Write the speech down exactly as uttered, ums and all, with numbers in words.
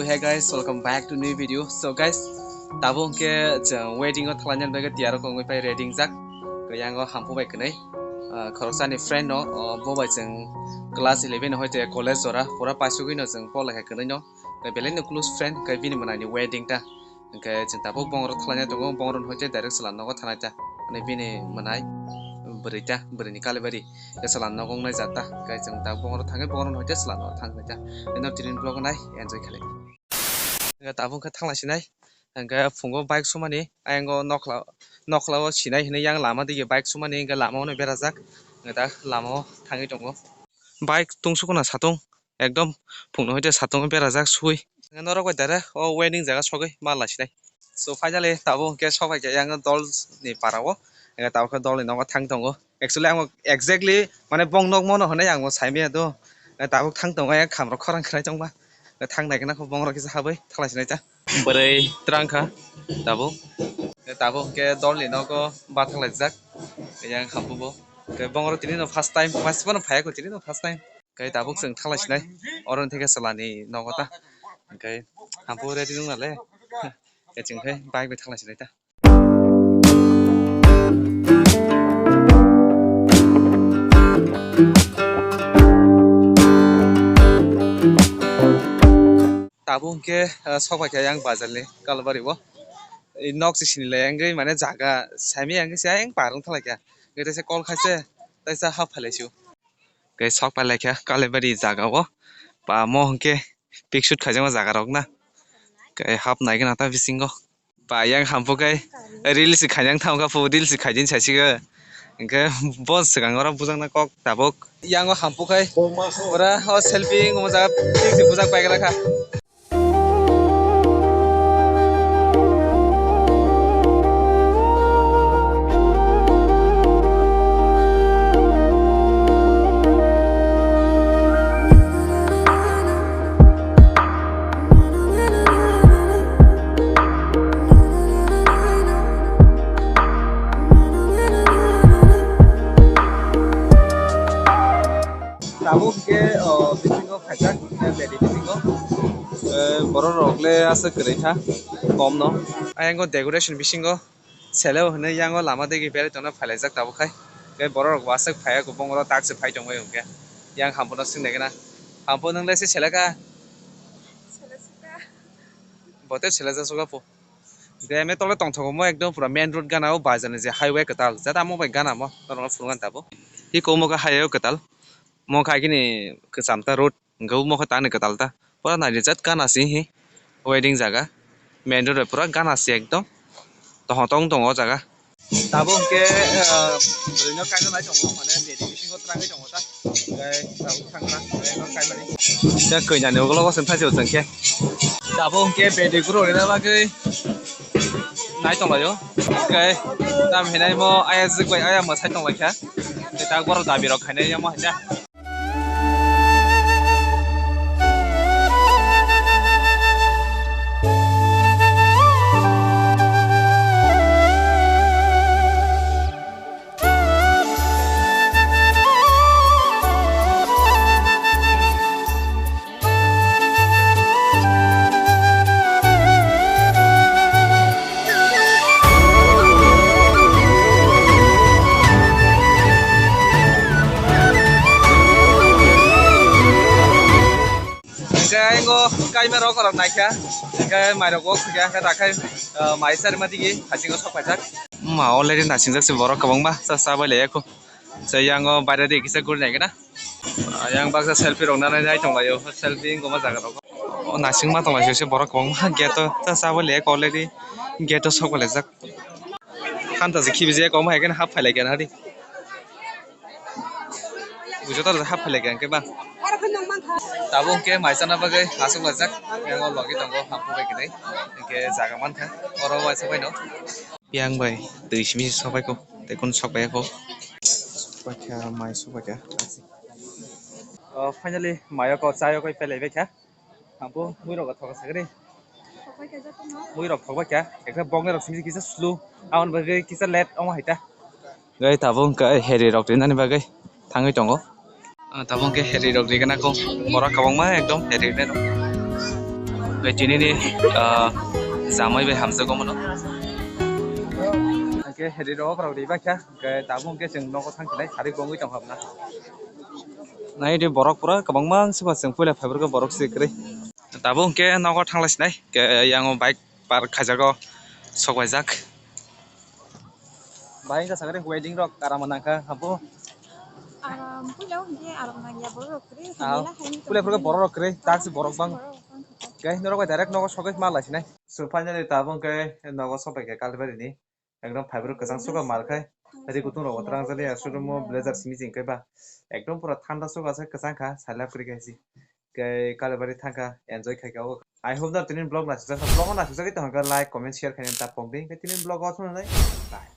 Hey guys, welcome back to new video. So guys, tabuk hwnkhe chwng wedding o thanglaina bagwi tiyar wngwi pai ready wngjak. Yang o hampu bai kwnwi, ah, khoroksani friend no, oh, bo bai chwng class eleven hoite college jora pura paisugwi no chwng pok lai kha kwnwi no. Belai no close friend, hwnkhe bini mwnai ni wedding ta. Hwnkhe chwng tabuk bongorok thanglaina tongo, bongorok hoite direct chwla nogo thanai ta. Ani bini mwnai bwrwi ta, bwrwi ni kalibari. Tei chwla nogo wngnai jat ta. Hwnkhe chwng tabuk bongorok thangwi bongorok hoite chwla nogo thangnai ta. Eno tini vlog nai enjoy khlai. Hwnkhe tabuk khe thangla sinai. Hwnkhe phungo bike sumani, ayang o nokla, nokla o sinai hinwi yang lama dige bike sumani, hwnkhe lama o no berajak. Hwnkhe ta lama o thangwi tongo. Bike tungsukuna satung. Ekdom phungno hoite satung berajak sui. Norok bai dare o wedding jaga sogwi ma laisinai. So finally tabuk hwnkhe sok bai khe yang dol ni para o. Hwnkhe tabuk khe dol ni nogo thang tongo. Actually ang exactly mane bong nok mono hwnwi ang bo sai maya do. Tabuk thang tongo yang khamrok khorang khwnai tongma. Thang nai khna kho bong rok kisa habwi thang lai sinai ta. Bwrwi twrang kha tabuk. Tabuk hwnkhe dol ni nogo ba thang laijak. Yang hampu bo. Hwnkhe bong rok tini no first time, mas bono phai kho tini no first time. Hwnkhe tabuk chwng thang lai sinai, oro hwnkhe chwla ni nogo ta. Hwnkhe hampu ready wng nale. Hwnkhe chwng khe bike bai thang lai sinai ta. Tabuk hwnkhe, ah, sok bai kha yang bazar ni Kalbari o. Nok se sini lai yang mane jaga sami yang se yang parung thang lai kha. Hwnkhe teisa call khai se, teisa hap phai lai si o. Khe sok pai lai kha Kalibari jaga o. Ba mo hwnkhe pic shoot khaijakma jaga rok na. Khe hap nai gana ta bisingo. Ba yang hampu khe reels se khaijak thang kha phu, reels se khaijin sai si khe. Hwnkhe bo swkang oro bujak na kok tabuk. Yang o hampu khe pura o selfie wngmo jaga pic se bujak pai gra kha. Tabuk hwnkhe, o, bisingo khaijak, eh, bedi bisingo. Eh, borok rok le aswk kwrwi kha, kom no. Ayang o decoration bisingo sele o hwnwi yang o lama digi berai tongna phai laijak tabuk khai. Tei borok rok bo aswk phai ya, kubung oro tak se phai tongbai hwnkhe. Yang hambo no swng nai gana. Hambo nwng le se sele kha? Bo tei sele jak suga po. Hwnkhe eme tole tongthogo mo ekdom pura main road gana o bazar ni je highway kwtal. Jata mo bai gana mo norok no phunukna tabuk. Iko mo khe highway kwtal. Mo khe agini kwcham ta road. Hwnkhe omo khe tangni kwtal ta. Pura naidi jat gana se hi. Wedding jaga. Main road bai pura gana se ekdom. Tongthok tong tongo o jaga. Tabuk hwnkhe, ah, bwrwino kainwi nai tongo, mane bedi bisingo twrangwi tongo ta. Hwnkhe tabuk thangna, kainwi kaimani. Tei kwnani ulo bwswng thaisio chwng khe. Tabuk hwnkhe bedi guro rina bagwi nai tonglaio. Hwnkhe tam hinai mo ayajwk bai aya mwsai tonglaikha. Tei tak borok dabi rok khainai omo hai ta. Hwnkhe ayang o kaima rok rok naikha, hwnkhe mai rok bo khukya khe rakhai, ah, mai charima digi haching o sok paijak. Ma already nasingjak se borok kwbangma cha cha bai laiya kho. Tei yang o baire de kisa guri nai gana. Ah, yang baksa selfie rok nanai nai tonglaio, selfie wngkoma jaga rok. O nasingma tonglaisio se borok kwbangma gate o cha cha bai laiya kho already gate o sok bai laijak. Hanta se khibi je kom hai khe hap phai lai khe na di. Bujo tar hap phai lai khe ba. Tabuk hwnkhe mai chana bagwi aswk laijak. Yang o logi tongo hampu bai khe hwnkhe jaga mankha. Oro waisa bai no. Yang bai twi simi sok bai kho. Tei kun sok bai kho. Paikha mai sok bai kha. Oh, finally mai o ko chai o koi pelai bai kha. Hampu mui rok thok sakri. Mui rok thok bai kha. Ekha boknai rok simi kisa slu. Aboni bagwi kisa late omo hai ta. Gai tabuk hwnkhe heri rok rinani bagwi thangwi tongo. Ah, tabuk hwnkhe heri rok rigana kho. Borok kwbangma ekdom heri rinai rok. Tini ni, ah, jamai bai hamjago mano. Hingke ri rok rok ri bakha, hingke tabuk hingke chwng nogo thang khlai sari bongwi tong habna. Nai di borok pura kwbangma wngsugo, chwng puila phaibrwkgo borok se kwrwi. Tabuk hingke nogo thanglai sinai, hingke yango bike park khaijago, sok baijak. Bahai wngkha sakhe wedding rok aram nangkha abo. Aram puila hwnkhe aram nangya borok rok kwrwi Ah, hwnwi la hai puila phuru borok rok kwrwi, tak si borok bang. Borok bang kha. Guys, norok bai direct nogo sogwi ma lai sinai. So finally tabuk hwnkhe nogo sok bai kha Kalibari ni. Ekdom phaibrwk kwchang suka mal khai. Ri kutung rok twrang jani aswk mo blazer simi jing kai ba. Ekdom pura thanda suka se kwchang kha, salap kwrwi khai si. Kai Kalibari thangkha, enjoy khaika o. I hope that tini vlog naisijak, vlog naisijak tong kha like, comment, share khaina ta pokdi. Kai tini vlog o thung nai. Bye.